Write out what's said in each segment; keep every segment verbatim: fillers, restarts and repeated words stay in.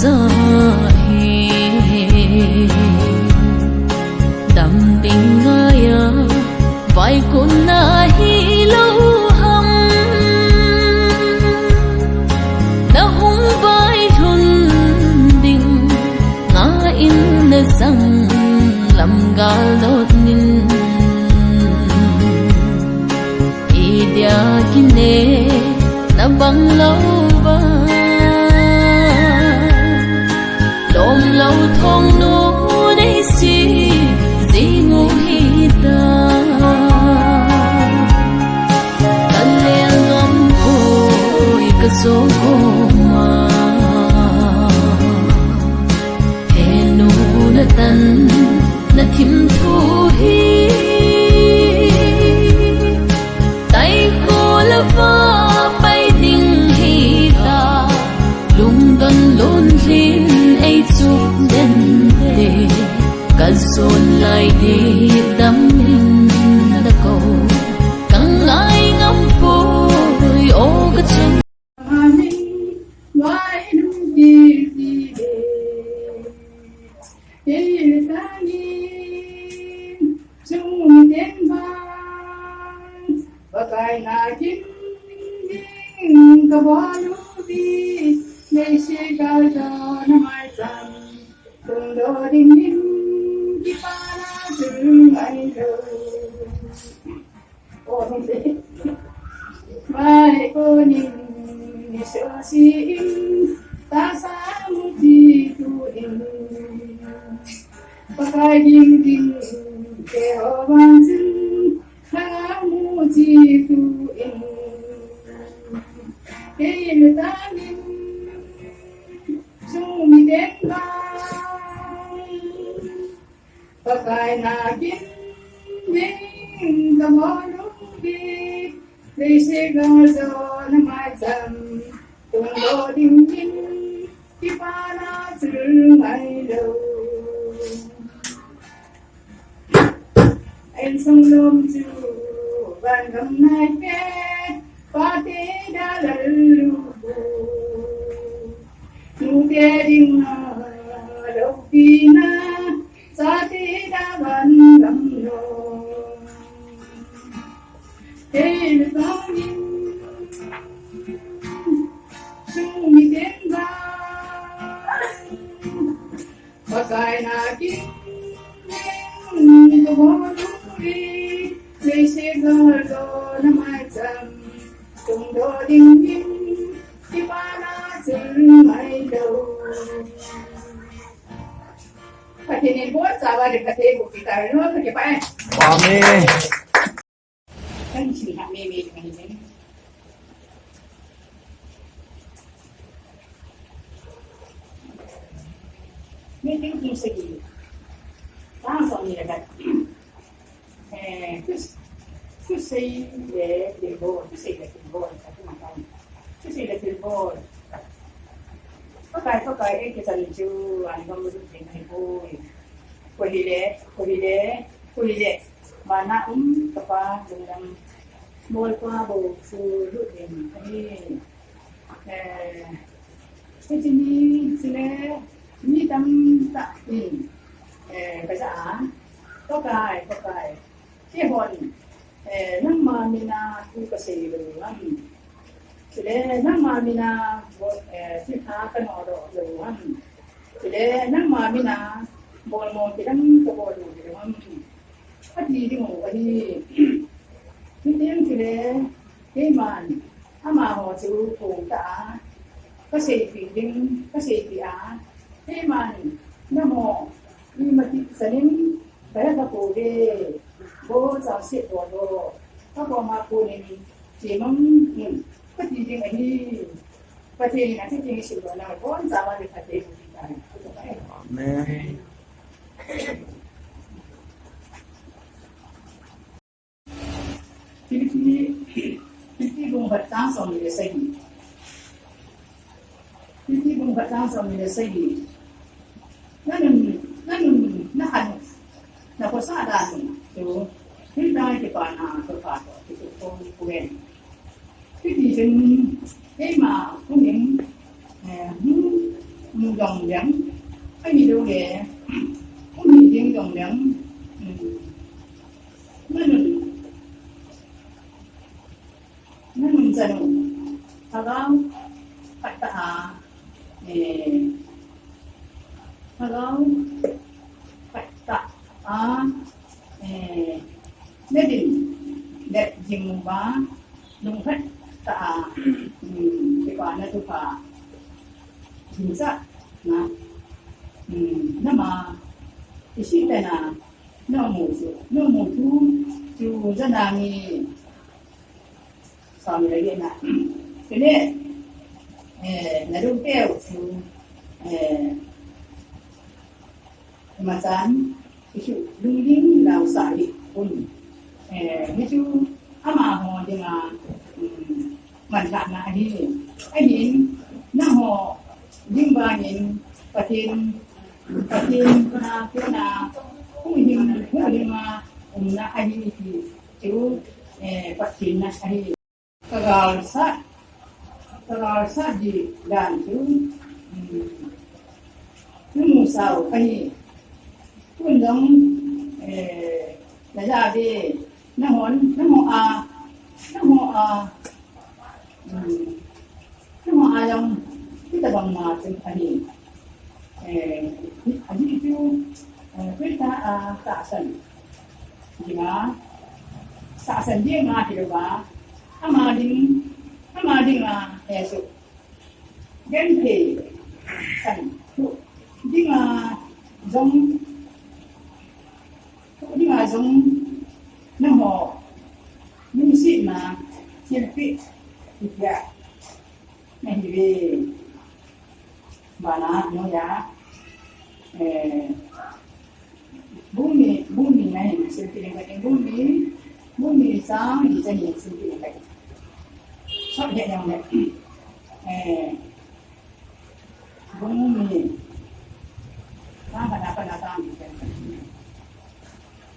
Sa hi dam ding ngaiya, vaikun na hilou ham. Na hung vailhun ding ngaiyin na sang lam gal dot nin. Idia kine na bang lou va. Lom lou thong nu nei si jing u hita. Ka lel ngam poi ka so koma. He nu na tan na thim thu hi. Tai kho lava pai ding hita, lungdon lunglen ei chuk den te. Ka zon lai ding dam in na ko, ka ngai ngam poi o ka chun. Amen. Wai nu ki ki de. Kei le tangin chung ten vang, Pakai nakin ding ka bol uve, leiset galjona maicham, tungdoh dingin kipana chun ngailou. Mai konin ni so si in, tahsa mu chi tu in. Pakai ding ding Jehovah chin, tahsa mu chi tu in. Kei le tangin, chung ten vang. Pakai nakin ding ka bol uve, leiset galjona maicham, tungdoh dingin kipana chun ngailou. Insung lom chu van gam nai pe, pate dalal lu bu. Nute ding a loupina, chate da van gam lom. Hei le tangin, chung ten vang. Pakai nakin ding ka bol uve, leiset galjona maicham, tungdoh dingin kipana chun ngailou. Pathen in abonchauva lungdon boh peh tahen. Amen. Kan chin ha me me ding ahi. Matthew bung sagi, chang som ni le khat. Eh, thus-, thusei le thilbol, thusei le thilbol, thusei le thilbol. Pakai, Pakai, ei kichan chu an gam lut ding ahipoi. Koi hile, koi hile, koi hile. Vana um ka Pa lungdam bolpa bou chu lut ding ahi. Eh, hiche ni chule mi tamtah in, eh, ka ja a, Pakai, Pakai, keihon, eh, nangma mina thu ka sei lou ham? Chule nangma mina, eh, thilha ka nodoh lou ham? Chule nangma mina bolmong kidang ka bol lou ham? Ati ding u ahi. Hiti chule, keiman, amaho chu phongtah a, ka seipeh ding, ka seipeh a, keiman, nangho, imatih chan in, ka he tapouve, bou chang se bol o, ka koma konin, chemang in, kati ding ahi. Pathen in athi ding isil lona, bonchauva lungdam boh peh tahen. Amen. Philippi, Philippi bung khat chang som ni le sagi. Philippi bung khat chang som ni le sagi. Nanun, nanun, nakhan, nakhosa dan chu, thil dang kipana, kipana, kipana, kipana. Hiti chun, keima hungin, eh, hung, Mu jong leng, a mi lo le, u mi ding jong leng, um, na nun, na nun cha nu, thagau, khat ta a, eh, thagau, khat ta a, eh, na din, let jing uva, lungkhat ta a, um, kipa na tu pa, Hinsa na, um, nama, isi tena, na mu chu, na mu chu, chu jana ni, sami lagi na. Kene, eh, na lung teu chu, eh, Machan, isu lungling lau sa hi un. Eh, ni chu amaho dinga, um, manthahna ahi. Ahin, nangho ding bangin, Pathen, Pathen na, kona, hung hing, hung hing a, umna ahi ti chu, eh, Pathen na ahi. Ka galsat, ka galsat di dan chu, um, nu mu sao ahi. Tun jong, eh, na ja ve, na hon, na ho a, na ho a, um, na ho a jong, kita bang ma chu ahi. Eh, ahi chu, eh, Krista a tahsan dinga, tahsan dinga hilouva, ama ding, ama dinga Jesu. Genthei san thu dinga jong, thu dinga jong nangho lungsetna thilpeh itia nahi ve. Bana, noiya, eh, bung ni, bung ni na hin, simpi ni ka, bung ni, bung ni sang ni cha ni simpi ni ka. Sot he yang le. Eh, bung ni. Na ka, na ka, na ka, ni ka.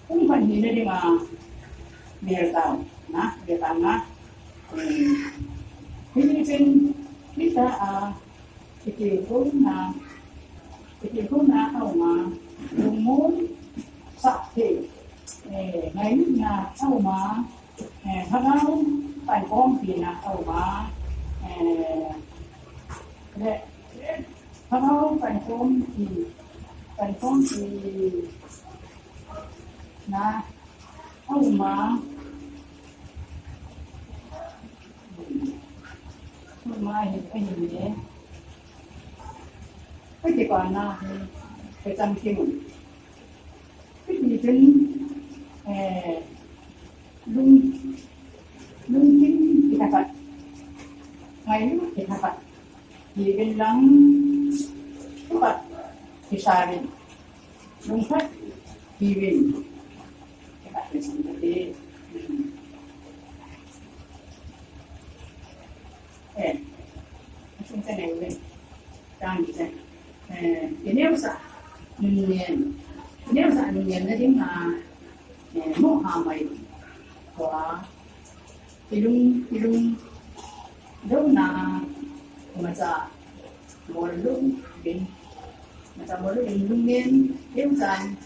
Kum khat hina dinga, bel tau, na, bel tau na. Eh, hini chun, hita a, Kitilkhouna, kitilkhouna a um a, lungmon sah thei, eh, ngailutna a um a, eh, lhagao pankhompi na a um a, eh, le, lhagao pankhompi, pankhompi na a um a, Mai hi, ahi le. Kati pa na hi, kachang kimun. Kati chun, eh, lung, lungthim kithapat. Ngailut kithapat. Hivin lang, thupat, kisarin. Lungkhat, hivin. Kati chun kati. Eh, asung sa na yun. Tang sa. Eh, ineo sa, nunien. Ineo sa, nunien na ding, ah, eh, mo ha mai. Kwa, ilung, ilung, dou na, macha, bol lung, bin. Macha, bol lung, lung, bin, yung san,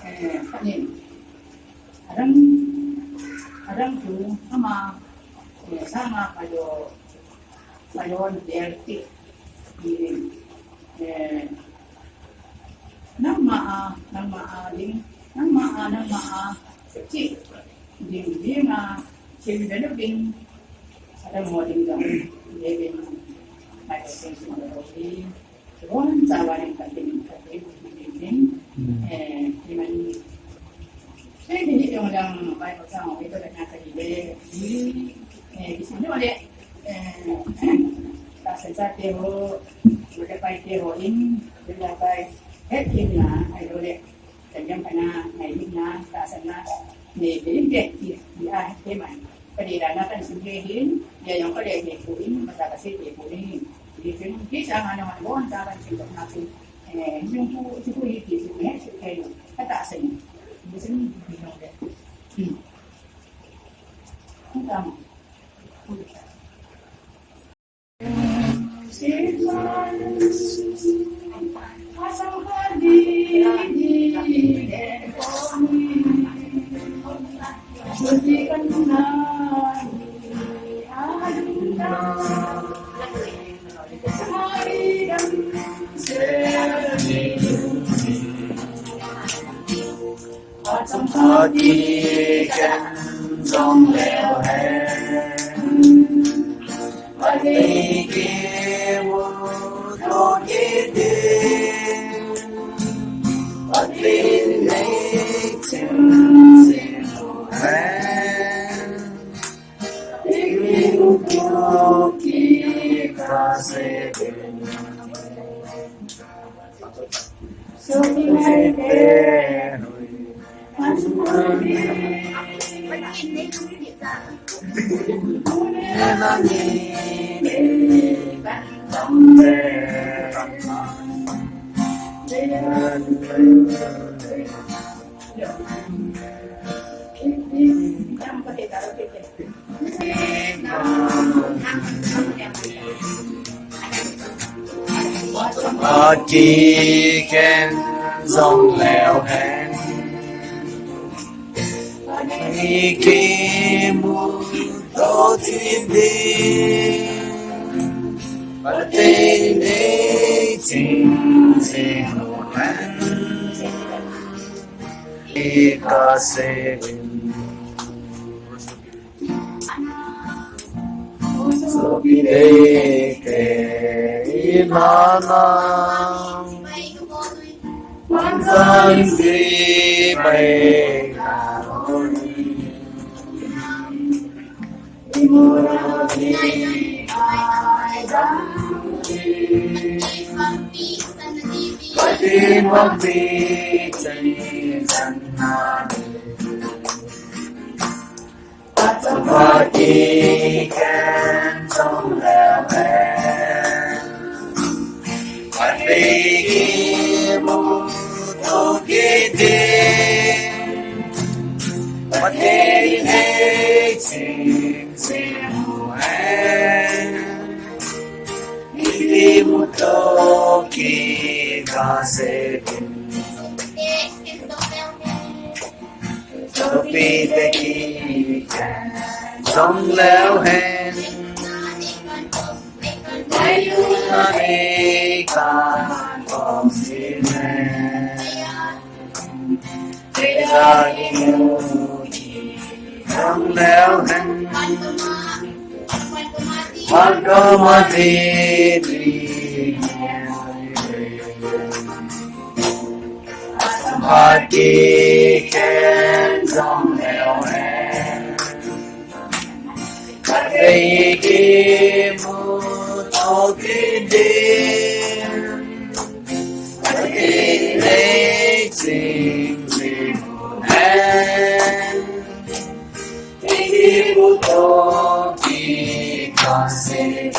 eh, kanin. Adang, adang tu, ama, eh, sama kayo, kayo, derti, ini, eh, nangma a, nangma a, ding, nangma a, nangma a, chi, ding, ding a, chi, ding, ding, adang mo, ding, ding, ding, ding, mai, ding, ding, ding, ding, Bon, sawa ning kating, kating, kating, kating. Hmm. Eh, iman. Sei ni yung lang, bai ko sa, ito na sa ile. Ni, eh, di sino le. Eh, ta sa sa te ho, wala pai te ho in, wala pai. Het in na, ai ho le. Kanyang kana, ngai na, ta sa na, ni, ni, ni, ni, ah, te man. Padi da na kan sun ke hin, ya yang ka le ni ku in, masa ka se ke ku ni. Ni kun ki sa nga na bon sa kan sun na ku. Eh, yung ku, si ku hi ki su ne, su ke no. Kata sa ni. Ni sun ni no le. Hmm. Ku ta mo. Ku ta. Akiken jong leu hen, ikimu to ti ding, Pathen in eiching jing u hen, i kasei. Sopi teitei in ana, manchah in sepai ka hon. Pathen vangpi chai channa. Akiken jong leu hen, Pathen in eikimu to ti ding, Pathen in eiching jing u hen, ikimu to ti kasei. Sopi teitei in jong leu hen, mai luna nei kan kom sin hen. Teitei in jong leu hen, man ko ma ti ti. Akiken jong leu hen, Pathen in eikimu to ti ding, Pathen in eiching jing u hen, ikimu to ti kasei.